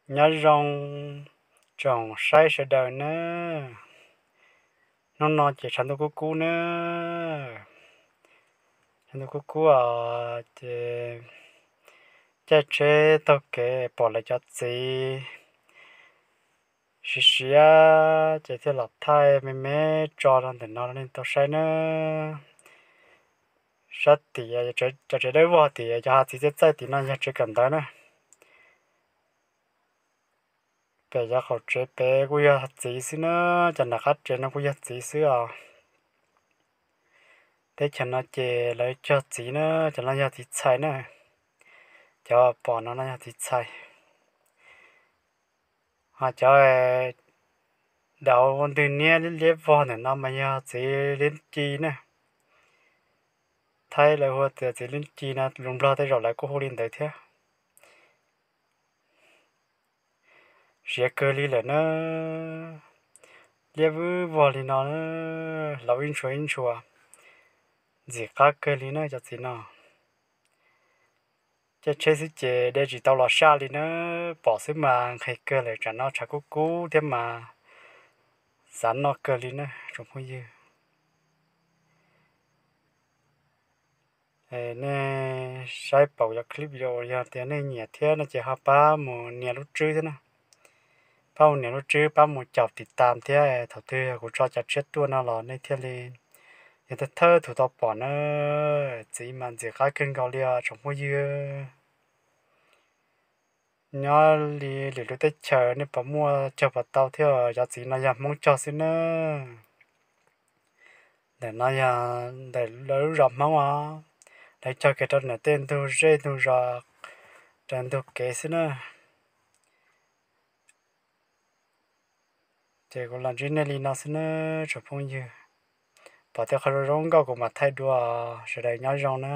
Nyob zoo tsoom saib sawv daws nawb. Hnub no ces tshav ntuj kub kub nawb. Tshav ntuj kub kub os, ces caij tsheb taug kev pom lawv cov txiv siav siav ces thiaj los thaij me me tso rau ntawm no rau nej tau saib nawb. Sab tim cov tsev dawb vog tim cov hav txiv txaij txaij tim no yog tsev kawm ntawv na. Pem cov qaum tsev pem kuj yog txiv xwb na, cov nram qab tsev no kuj yog txiv xwb os. Teb chaws no ces lawv cog txiv na, cov no yog txiv txhais na. Cov pom no no yog txiv txhais. Ho cov daus ua ntwg niab liab liab vog ntawm no mas yog txiv liab ci na. Thaib lawv hu tias txiv liab ci no, lus Nplog tej zaum lawv kuj hu li ntawd thiab. Siav kawg li lawm na, liab vwb vog li no, laus ib ntshua ib ntshua, ntxim qab kawg li na cov txiv no. Caij tsheb xwb ces de tsis tau los saj li na, pom xwb mas nqhis kawg lawm, tsam no tshav kub kub thiab mas xav noj kawg li na tsoom phooj ywg. Nej saib paum cov clip video yog tias nej nyiam thiab no ces ho pab mus nias lub tswb thiab na. Pab mus nias lub tswb, pab mus caum tiv tas thiab, thaum twg kuv tso cov tshiab tuaj no los nej thiaj li yog thawj thawj tus tau pom na. Txiv mas ntxim qab kawg nkaus li os tsoom phooj ywg. Nyob li lwm lub teb chaws nej puas muaj cog puas tau thiab, cov txiv no yog Hmoob cog xwb na. Ntawm no yog ntawm lawv lub zos Hmoob os, lawv cog kiag rau ntawm tej ntug zej ntug zos, rau ntug kev xwb na. Ces kuv los ntsib nej li no xwb na tsoom phooj ywg. Pom tej qhov zoo zoo nkauj kuv mam thaij dua, sawv daws nyob zoo na.